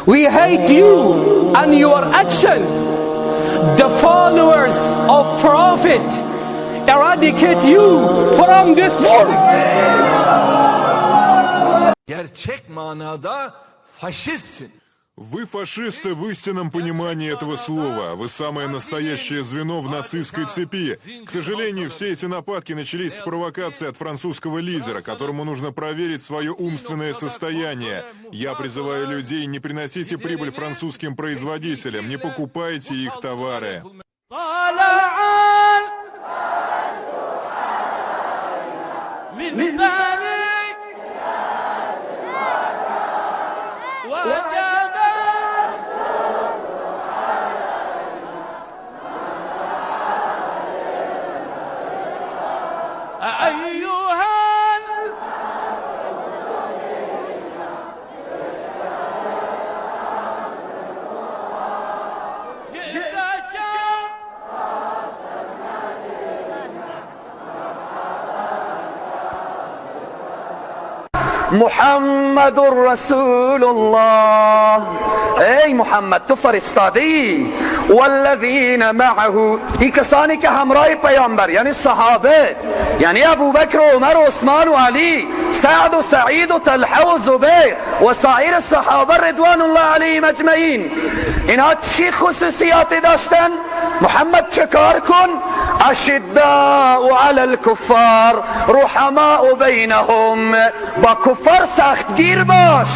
We hate you and your actions. The followers of Prophet eradicate you from this world. Gerçek manada faşistsin. Вы фашисты в истинном понимании этого слова. Вы самое настоящее звено в нацистской цепи. К сожалению, все эти нападки начались с провокации от французского лидера, которому нужно проверить свое умственное состояние. Я призываю людей, не приносите прибыль французским производителям, не покупайте их товары. طلع من ثاني وجب أيها جئت شاق محمد رسول الله. ای محمد، تو فرستادی. والذین معه، این کسانی که همراه پیامبر، یعنی صحابه، یعنی ابوبکر و عمر و عثمان و علی، سعد و سعید و طلحه و زبیر و سایر صحابه رضوان الله علیهم اجمعین، اینها چی خصوصیاتی داشتن؟ محمد چه کار کن؟ اشداء علی الکفار رحماء بینهم. با کفار سختگیر باش،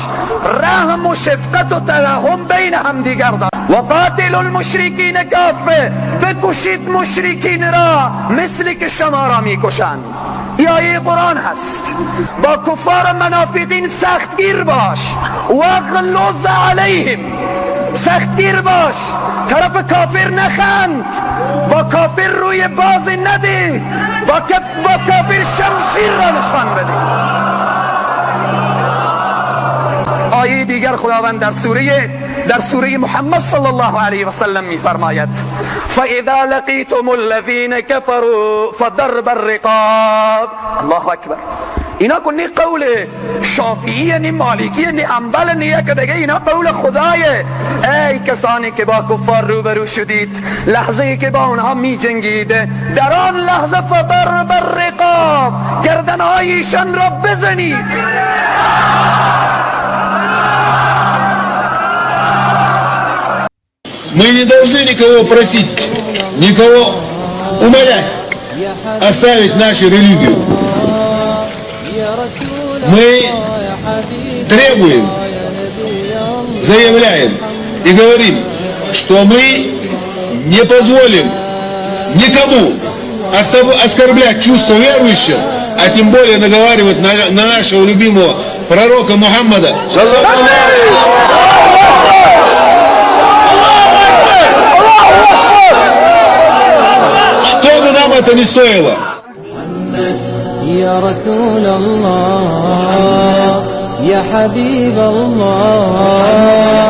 رحم و شفقت و ترحم بین هم دیگر دار. و قاتل المشرکین کافه، بکشید مشرکین را مثل که شما را میکشند. این آیه قرآن هست. با کفار منافقین سختگیر باش، واغلظ علیهم، سختگیر باش، طرف کافر نخند، با کافر روی باز نده، با کافر شمشیر را نشان بده. آیه دیگر خداوند در سوره محمد صلی الله علیه و سلم میفرماید: فاذا لقیتم الذین كفروا فضرب الرقاب. الله اکبر. اینا که نه قول شافعی، نه مالکی، نه حنبل، نه یک دیگه، اینا قول خدایه. ای کسانی که با کفار روبرو شدید، لحظه ای که با اونها می جنگید، در آن لحظه فضرب الرقاب، گردنهای ایشان را بزنید. Мы не должны никого просить, никого умолять оставить нашу религию. Мы требуем, заявляем и говорим, что мы не позволим никому оскорблять чувства верующих, а тем более наговаривать на нашего любимого пророка Мухаммада. Что бы нам это ни стоило. يا رسول الله، يا حبيب الله،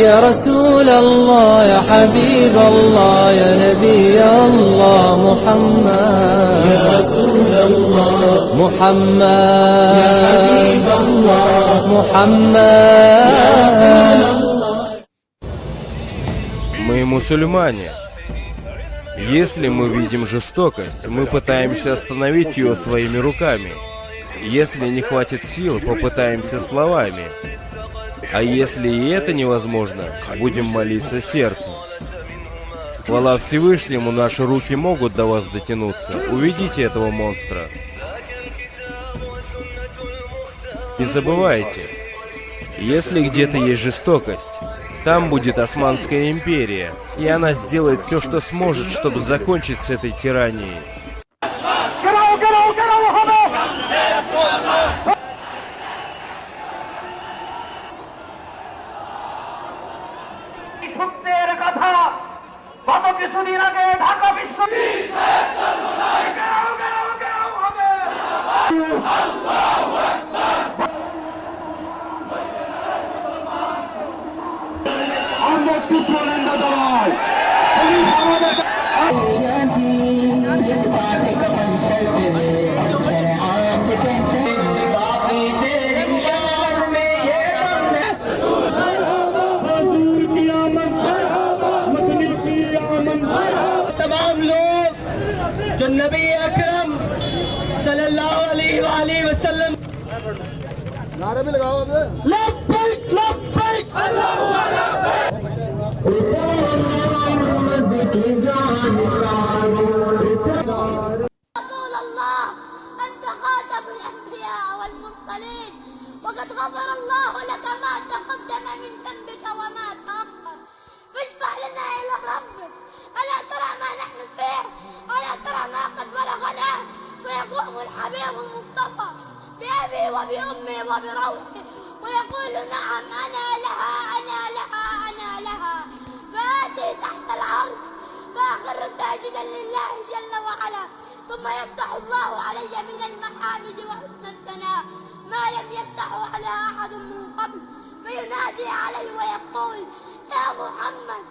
يا رسول الله، يا حبيب الله، يا نبي الله محمد، يا رسول الله محمد، يا حبيب الله محمد. Мы мусульмане. Если мы видим жестокость, мы пытаемся остановить ее своими руками. Если не хватит сил, попытаемся словами. А если и это невозможно, будем молиться сердцем. Хвала Всевышнему, наши руки могут до вас дотянуться. Уведите этого монстра. Не забывайте, если где-то есть жестокость, там будет Османская империя, и она сделает все, что сможет, чтобы закончить с этой тиранией. नबी अकरम सल्लल्लाहु अलैहि वसल्लम नारे भी लगाओ अब। लब्बैक लब्बैक رسول الله، أنت خاتم الأنبياء والمرسلين، وقد غفر الله لك ما تقدم من ذنبك وما تأخر، فاشفع لنا إلى ربك. ألا ترى ما نحن فيه؟ ألا ترى ما قد بلغنا؟ فيقوم الحبيب المصطفى بأبي وبأمي وبروحي ويقول نعم أنا لها أنا لها أنا لها. فآتي تحت العرش فأخر ساجدا لله جل وعلا، ثم يفتح الله علي من المحامد وحسن الثناء ما لم يفتحه على أحد من قبل، فينادي علي ويقول يا محمد.